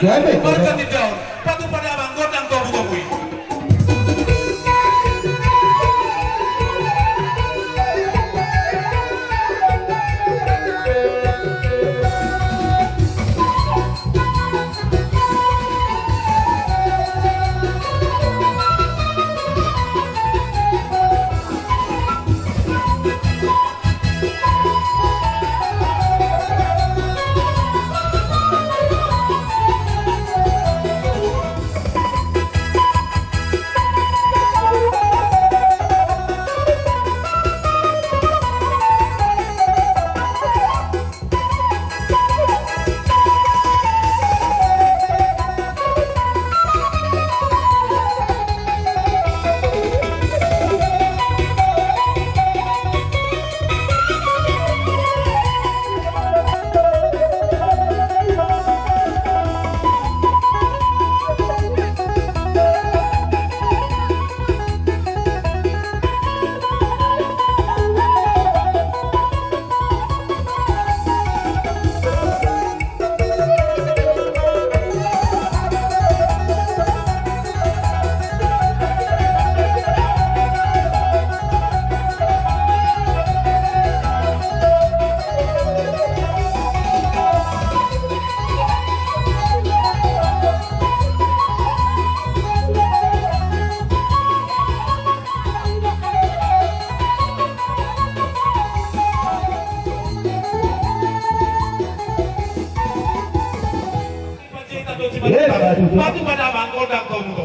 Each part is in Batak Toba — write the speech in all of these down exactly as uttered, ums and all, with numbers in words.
Gabe. Marga Tindaon, patupa damang gondang tobu-tobu i.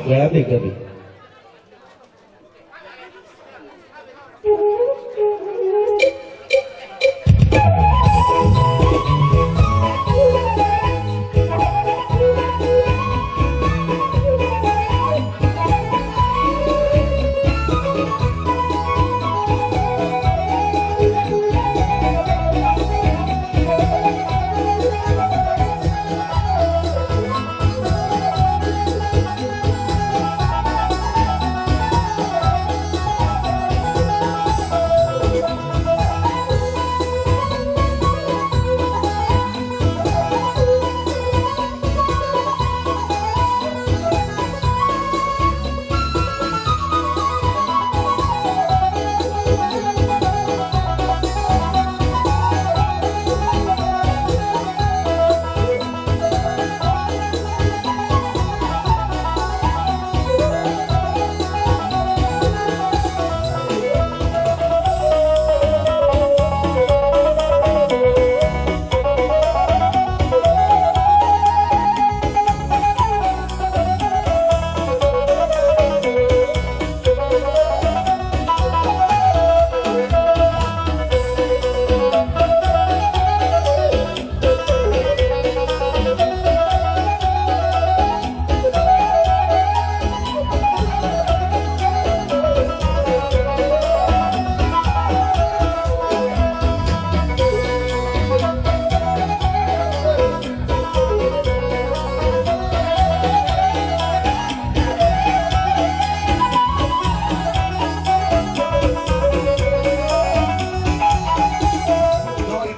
Gabe, gabe.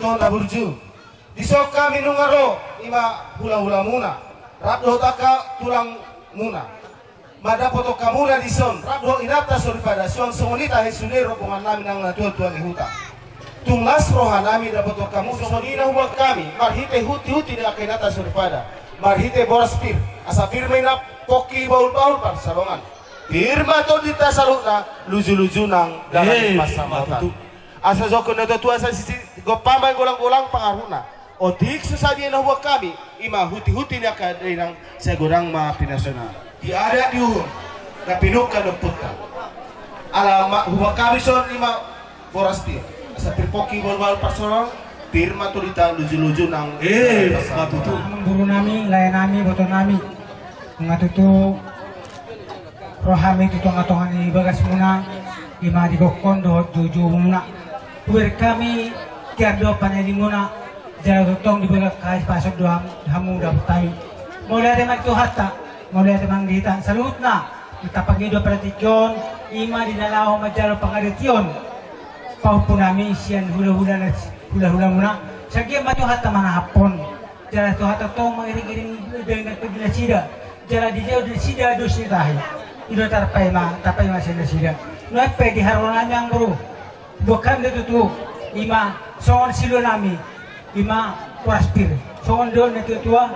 Dison na burju. Dison hami nunga ro, ima hula-hulamuna, rap dohot angka tulangmuna. Mandapothon hamuna dison, rap dohot inanta soripada, suang songon i tahe sude rombongan nami nang na tuatua ni huta. Tung las roha nami dapothon hamu songon i na huboan hami, marhite huti-huti ni angka inanta soripada, marhite boras pir, asa pir ma i na pongki bahul-bahul pansalongan. Pir ma tondinta saluhutna, luju-luju nang dalan ni pansamotan. Asa jokon na tuatua asa sisi gompa ma golang-golang pangaruhna. Otik so sadia na huboan hami, ima huti-huti ni angka dainang, sai godang ma pinasuna. Di adat di uhum, na pinungka ni ompunta. Ala ma huboan hami son ima boras pir. Asa pir pongki bahul-bahul pansalongan, pir ma tondinta luju-luju nang. Eh, ma tutu. Amang guru nami, lae nami, boto nami. Nunga tutu ro hami tu tonga-tonga ni bagasmuna, ima di gokhon dohot juhujumuna. Hubereng hami tiar dohot panidingmuna, jala tongtong di bagak hahipason do ham-, hamu dapot hami. Mauliate ma di Tuhanta, mauliate ma di hita saluhutna. Di tampang i do partingkian, ima di na laho manjalo pangadetion pahompu nami sian hula-hula na, hula-hulamuna. Sai anggiat ma Tuhanta manahaphon. Jala tu hata tong mangiring-iring dengke di nasida. Jala dijou di nasida dos ni tahi. I do tarpaima, tarpaima sian nasida. Nuaeng pe di haroro nami amang boru. Buat hami do tutu. Ima songon silua nami. Ima horas pir. Songon do na tua-tua.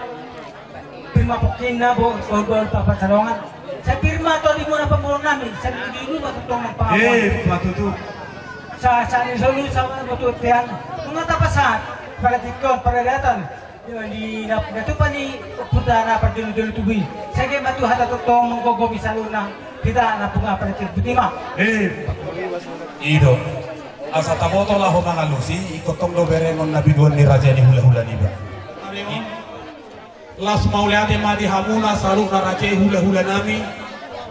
Pir ma pongkinna bo, bahul-bahul papat salongan. Sai pir ma tondimuna pamoruon nami. Sai di rumah tu tong nang pangamuan. Eh, ma tutu. Sa, sa ni solu, sa ma tutu tian. Nunga tapasahat. Pada tikon, pada datan. Di na, na tupa ni ompunta na parjolo-jolo tubu i. Sai ma tutu hata tongtong manggogomi saluhutna hita na pungu parjolo tubu i ma. Eh, i do. Asa taboto laho mangalusi, ingkon tong do berengon na binuan ni raja ni hula-hula niba. Las mauliate ma di hamuna saluhutna raja i hula-hula nami.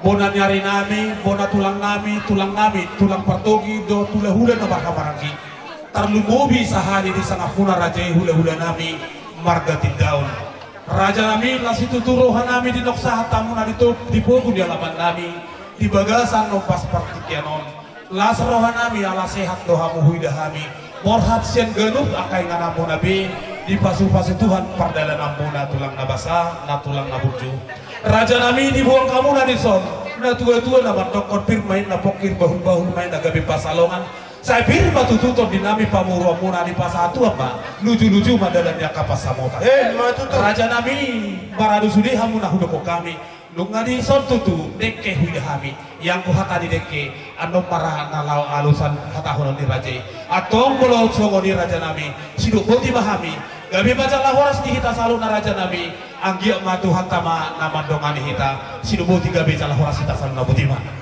Bona ni ari nami, bona tulang nami, tulang nami, tulang partogi dohot hula-hula na marhaha maranggi. Tarlumobi sahali di sangapmuna raja i hula-hula nami marga Tindaon. Raja nami, las situtu roha nami di nongsahat hamuna di to-, di pogu ni alaman nami di bagasan ombas partingkian on. Las roha nami ala sehat do hamu huida hami. Borhat sian ganup angka ingananmuna be, dipasu-pasu Tuhan pardalananmuna tulang na basa, na tulang na burju. Raja nami, diboan hamuna dison, na tua-tua na mandokkon pir ma inna pongkir bahul-bahul ma inna gabe pansalongan. Sai pir ma tutu tondi nami pamoruonmuna, dipasahat Tuhan ma luju-luju ma dalan ni angka pansamotan. Eh, ma tutu. Raja nami, maradu sude hamu na hudokkon hami. Nunga dison tutu dengke huida hami. Ianggo hata ni dengke, annon ma ra na laho alusan hatahonon ni raja i. Antong molo songon i raja nami, sidok boti ma hami. Gabe ma jala horas di hita saluhutna raja nami. Anggiat ma Tuhanta ma na mandongani hita. Sidok boti gabe jala horas hita saluhutna, boti ma.